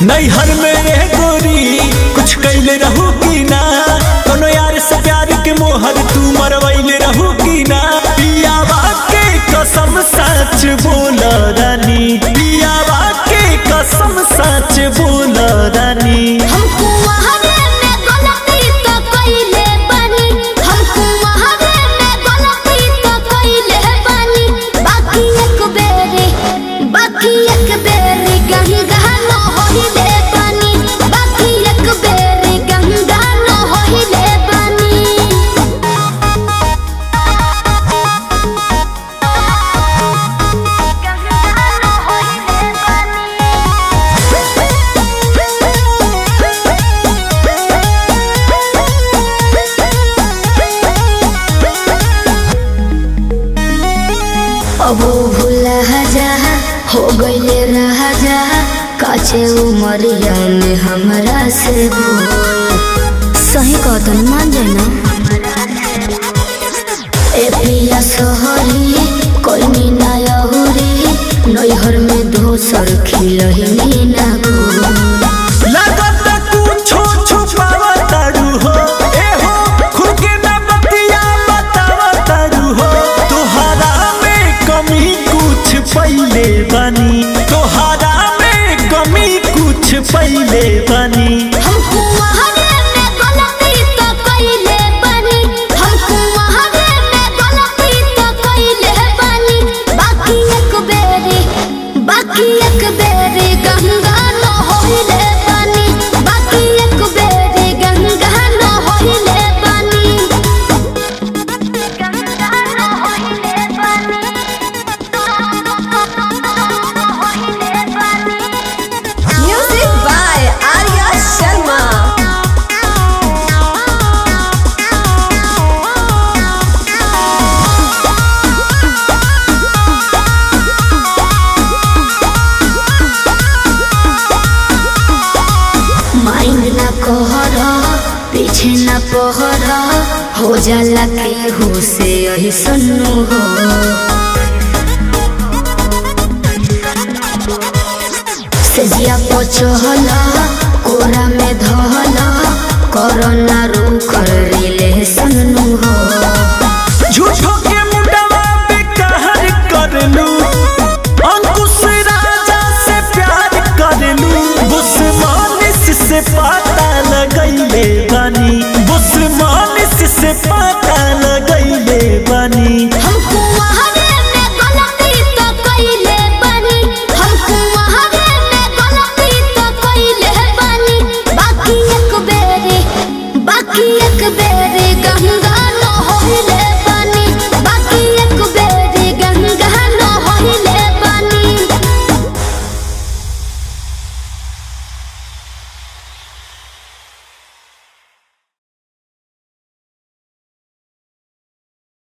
नैहर में रह गोरी कुछ कैले रहू की ना, कोनो यार से प्यार के मोहर तू मरवैले रहू की ना। पियावा के कसम सच बोल रानी, पियावा के कसम सच बोल रानी। हमको वहावे में गलती तो कइले बानी, हमको वहावे में गलती तो कइले बानी। बाकी एक बेरी, बाकी एक बेरी गंगा न होइले बानी, बाकी एक बेरी गंगा न होइले बानी। अब भूला जा हो गईले रहा जा, काचे उमरिया में हमरा से बोल। सही कहतन मान जाए ना। ए पिया सोहरी कोई ना अहुरी, नैहर में दोसर खिलही ना गो। लागत कुछो छुपावा तारू हो, ए हो खुद के ना बतिया बतावा तारू हो। तोहरा में कमी कुछ पहिले बानी, तोहरा में कमी कुछ पहिले बानी। हमको वहावे में गलती तो कइले बानी, हमको वहावे में गलती तो कइले बानी। बाकी एक बेरी, बाकी एक बेरी गंगा न होइले बानी, बाकी एक बेरी गंगा न होइले बानी। गंगा न होइले बानी, होइले बानी। Music by Arya Sharma. Mind ना कहर पीछे ना पहर, हो जाला केहू से यही सन्नु हो। सजिया पचहल कोरा में धहल, करना रुखर